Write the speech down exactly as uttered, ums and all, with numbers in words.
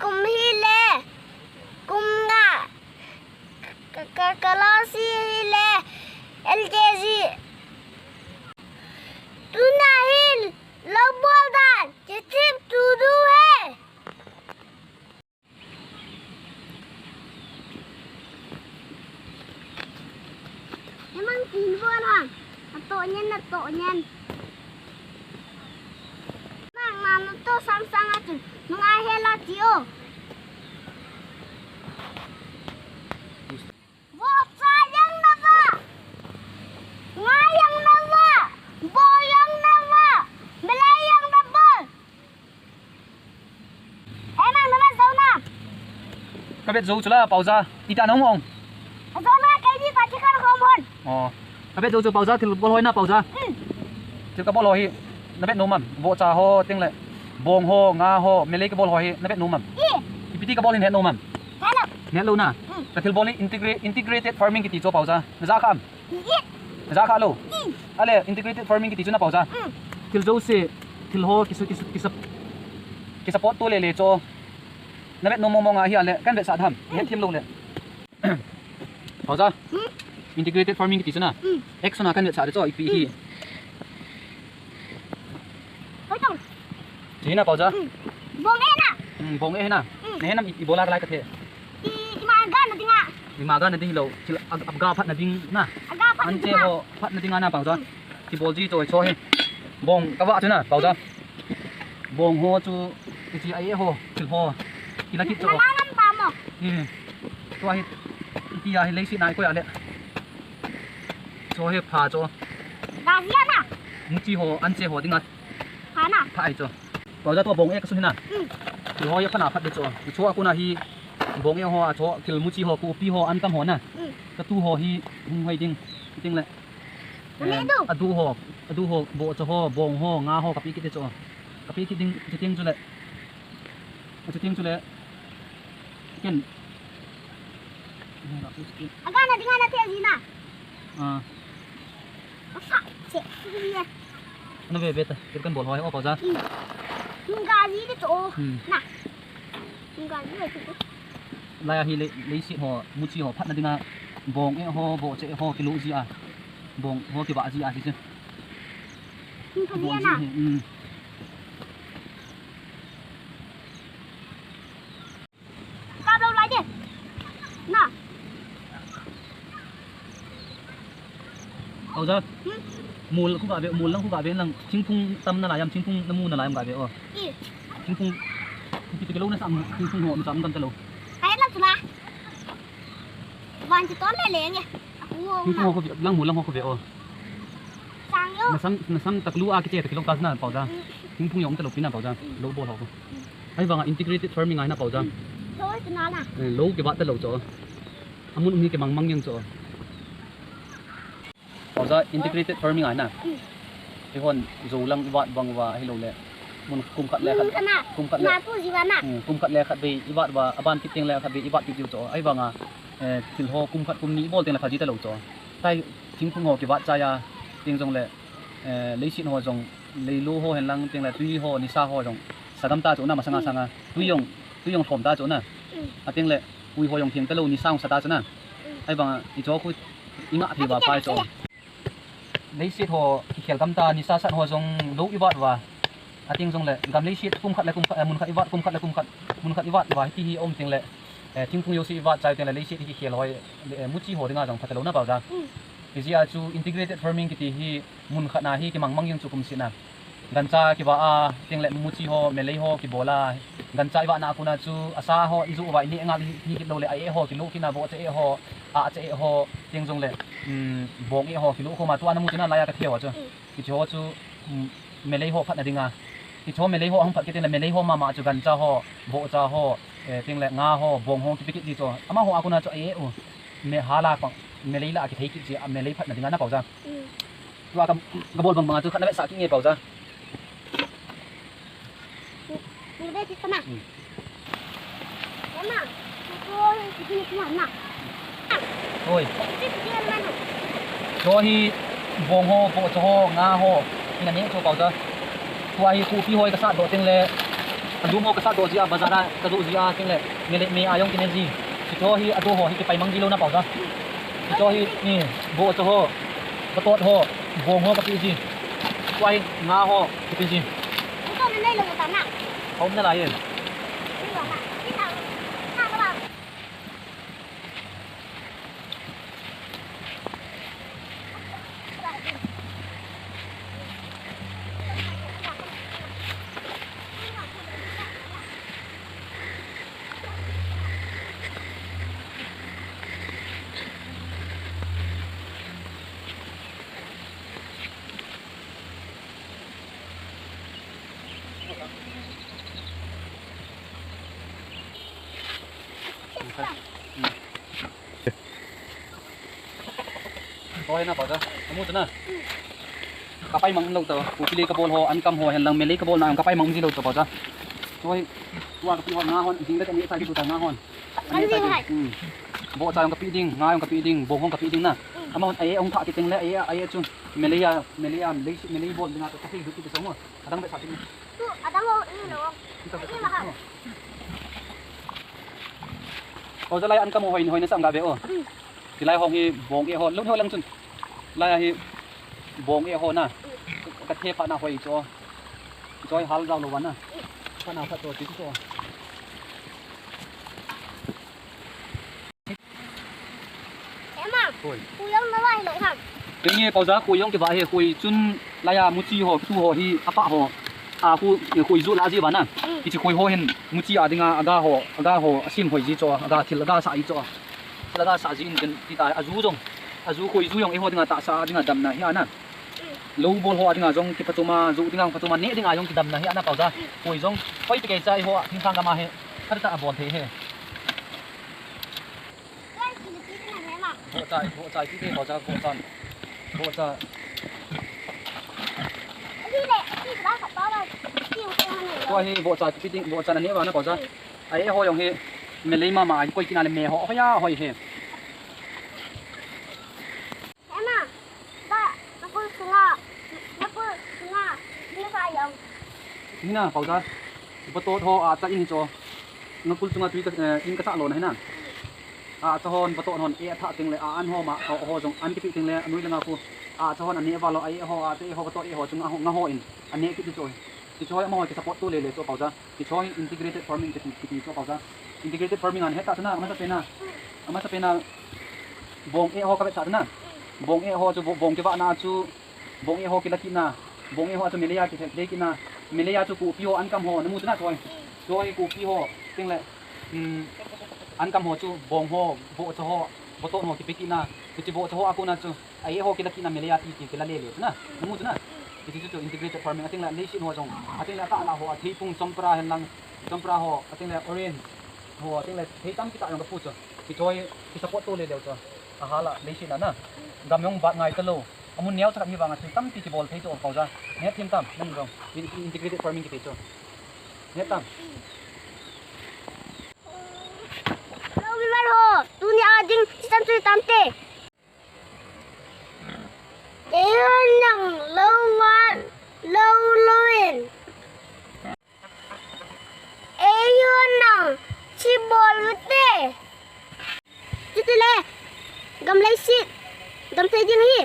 kum hi le kum nga. Ka, ka, class hi le L K G. Tuna hi lou bol dan, kichim tu du he. Hemang tin bol hang. Ato nyen, ato nyen. Nang ma na to sang sang a chun. Nang a hela ti o. Vohcha jong nava, nga jong nava, bong jong nava, melei jong nabol. Hemang, navet jou na. Kavet jou chu la, Paoja. Iti a nahung ong? Jou na, keini pa thi khat khom hon. Oh. Kavet jou chu, Paoja, thil bol hoi na, Paoja. Hmm. Thil kabol ho hi navet nom am? Vohcha ho, tengle bong ho, nga ho, melei kabol ho hi navet nom am? I. Ipi ti kabol hi nahet nom am? Hello. Nahet lou na. Mm. Kathil bol hi integra-, integrated farming kiti chu, Paoja. Naja kha am? I. Naja kha lou. I. Ale, integrated farming kiti chu na, Paoja. Mm. Thil jouse, thil ho kisu-, kisu-, kisa-, kisupport to lele chu. Navet nom mong mong ahi ale, kan vetsah tham. Mm. Nahet them lou le. Paoja. Hmm? Integrated farming kiti chu na. Hmm. Action a kan vetsah de chu ipi hi. Hmm. Hoi tong. Ti na, Paoja. Hmm. Bong e na. Hmm, bong e na. Hmm. Nahe nam i, ibola kalai kathe. I, ima ga na dinga. Ima ga na ding lou. Thil a, a ga phat na ding na. A ga phat na dinga. Anche ho phat na dinga na, Paoja. Hmm. Kibol ji choi cho hi. Bong kavah chu na, Paoja. Bong ho chu, iti a e ho, thil ho. Kila kit chu. Nang ngam ta mo. Hmm. Tua hi, iti a hi leiset nai koi a le. Cho hi pha chu. Ga ji a na. Muchi ho, anche ho dinga. Pha na. Pha ai chu. Paoja, tua bong e kasun hi na. Hmm. Thil ho hi pha na phat de chu. Cho a kona hi bong e ho a cho, thil muchi ho, kopi ho, ankam ho na. Hmm. Katu ho hi, hung hoi ding. Ding le. Ane eh, du. Adu ho, adu ho, vohcha ho, bong ho, nga ho, kapi kit de chu. Kapi kit ding, chuteng chule. Chuteng chule. Ken. A ga na dinga na the ji na. Ah. Asa, che, che. Ana ve ve ta, ken kan bol ho, o, Paoja. Hmm. Ga ji de chu. Hmm. Na. Lai a hi le, leiset ho, muchi ho, phatna dinga, bong e ho, vohcha e ho, kilu ji a. Bong ho kivah ji a, ji ji. Bong ji hi, um. Kap lou lai de. Na. Paoja. Hmm? Mol khu ga ve, mol lang khu ga ve lang, thingphung tam nalai am, thingphung namu nalai am ga ve o. I. Thingphung, ipi ti kilou nasam, thingphung ho, nasam tam talou. Hai la chula. Van chi ton le le nge. Aku ho. Thingphung ho khu ve, lang mol lang ho khu ve o. Sang yo. Nasang, nasang taklu a kiti takilou ka na, Paoja. Hmm. Thingphung jong talou pi na, Paoja. Hmm. Lou bol ho khu. Hmm. Ahivanga integrated farming ahi na, Paoja. Hmm. Lou pi na na. Eh, lou kivah talou chu. Amun um hi kimang mang jeng chu. Paoja, integrated farming ahi na. Hmm. Eihon jou lang ivat bang uva ahilou le. Mun kum khat le khat. Hmm, kana. Kum khat le. Na tu ji va na. Hmm, kum khat le khat vei ivat uva, aban kit teng le khat vei ivat kit jiu chu. Ahivanga, eh, thil ho kum khat kum ni ibol teng le pha ji talou chu. Tai thingphung ho kivat chai a, teng jong le, eh, leiset ho jong, leilu ho hen lang teng le tui ho, nisa ho jong, sa gam ta chu na masanga sanga. Tui jong, tui jong lhom ta chu na. Hmm. Ateng le, ui ho jong theng talou, nisa jong sa ta chu na. Hmm. Ahivanga, icho khu, inga thei va pai chu. Leiset ho kikhel gam ta, nisa sat ho jong lou ivat uva. Ateng jong le, gam leiset kum khat le kum khat, eh, mun khat ivat, kum khat le kum khat, mun khat ivat uva, hiti hi um teng le, eh, thingphung jouse ivat chai teng le, leiset hi kikhel hoi, eh, muchi ho dinga jong pha talou na, Paoja. Hmm. Hijeh a chu integrated farming kiti hi mun khat na hi kimang mang jeng chu kum seh na. Gancha kivah a, teng le muchi ho, melei ho kibol a. Gancha ivah na kona chu, asa ho, iju uva, ineh ngal hi, hi kit lou le, a eh ho, kilu kit na, vohcha eh ho, ahcha eh ho, teng jong le, um, bong eh ho, kilu khom a, tua namu chu na, lai a ka the ho chu. Hmm. Hiche ho chu, um, melei ho phatna dinga. Hiche ho melei ho ahung phat kit teng le melei ho mama chu gancha ho, vohcha ho, eh, teng le nga ho, bong ho kipe kit ji chu. Amaho a kona chu a eh u. Me hala pang, melei la kithei kit ji a melei phatna dinga na, Paoja. Mm. Tua ka, kabol bang bang a chu khat na vetsah kit nge, Paoja. Ni ve ti kana. Hmm. Kana. Ko ni ti na. Oi. Ti ti na na. Cho hi bong ho, vohcha ho, nga ho. Ina ne cho, Paoja. Tua hi kopi ho kasat doh teng le. Adum ho kasat doh ji a, bazar a kajoh ji a, tengle, mele, me a jong kine ji. Hicho hi, adu ho hi kipai mang ji lou na Paocha. Hicho hi, ni, vohcha ho, vatot ho, bong ho kapeh ji. Tua hi, nga ho, kapeh ji. Ito na nei lou na ta na. Hom na lai e. Hoi na Paocha, amu chu na. Kapai mang lou ta, kupi lei kabol ho, ankam ho, hen lang melei kabol na, kapai mang ji lou ta Paocha. Hoi, tua kapi ho, nga hon, jing da ka ni sa ki tu ta nga hon. Kan ji hai. Hmm. Vohcha jong kapeh ding, nga jong kapeh ding, bong jong kapeh ding na. Hmm. Amahon ae hung thah kit tengle, ae, ae chu. Melei a, melei a, melei, melei bol dinga ka thei du kit chu mo. Adang be sa kit ni. Tu, adang ho, ni lo. Ni ta be sa kit ni. Paocha lai ankam ho hoi, hoi na sam ga be o. Hmm. Hilai hong hi bong e ho, lou ho lang chun. Lai a hi bong e ho na. Hmm. Ka the pha na hoi chu. Choi hal jao lou va na. Pha na pha to ti chu. Ema. Hoi. Khu jong na lai lou ham. Kei nge Paocha khu jong kivah e, khu chun lai a muchi ho, thu ho hi apa ho. A khu, khu ju la ji va na. Mm. Hiche khu ho hin muchi a dinga aga ho, aga ho, asem hoi ji chu, aga thil aga sa ji chu. Thil aga sa ji in ken ti ta aju jong. Aju khu ju jong eiho dinga tahsa dinga damna hi a na. Lou bol ho a dinga jong kiphatchom a, ju dinga phatchom a, neh dinga jong kidamna hi a na Paocha. Khu jong, hoi ti kei cha eiho a, thingthang gam a hi. Khat ta a bol thei hi. Vohcha, vohcha, ti te, Paocha, vohcha. Vohcha. Tua hi vohcha, ti ding, vohcha na ne va na, Paocha. Ae ho jong hi, melei mama, a koi kina le me ho, hoi a, hoi hi. Ema, ba, nakul sunga, nakul sunga, ni sa jong. Ni na, Paocha. Vatot ho a cha in chu. Nakul chunga tui ka, eh, in ka cha lou na hi na. A cha hon vatot hon e tha tengle a an ho ma, ho, ho jong an kipeh tengle anoi langa khu. A cha hon ane va lou, ae ho, a te ho, vatot e ho chunga ho, nga ho in. Ane kiti chu. Ti chu amaho ki support to le le chu Paocha. Ti chu integrated farming kiti, kiti chu Paocha. Integrated farming a na het ta chu na, amasa pena. Amasa pena bong e ho ka vet sa chu na. Bong e ho chu bo-, bong kivah na chu Bong e ho kila kit na, bong e ho chu melei a kithei kit na, melei a chu kupi ho ankam ho, namu chu na choi. Choi kupi ho, tengle, um, ankam ho chu bong ho, vohcha ho, vatot ho kipe kit na, chu chu vohcha ho a kona chu, ae ho kila kit na melei a ti, ti kila le le chu na, namu chu na. Chu chu chu integrated farming, atengle leiset ho jong, atengle atah la ho, atheipung champra hen lang, champra ho, atengle orange ho, atengle thei tampi tah jong kapu chu. Chu choi, ki support to le le chu. Ahal a, leiset a na. Gam jong vat ngai talou. Amun neocha khat hi vang a thil tampi kibol thei chu Paocha. Neh thim tam, nang jong. In-, in-, integrated farming kiti chu. Neh tam. Hello, viewer ho. Tuni a ding, sisan chu tam te. Eiho nang lou vat, lou lou in. Eiho nang, chi bol u te. Chuti le, gam leiset, gam thei ding hi.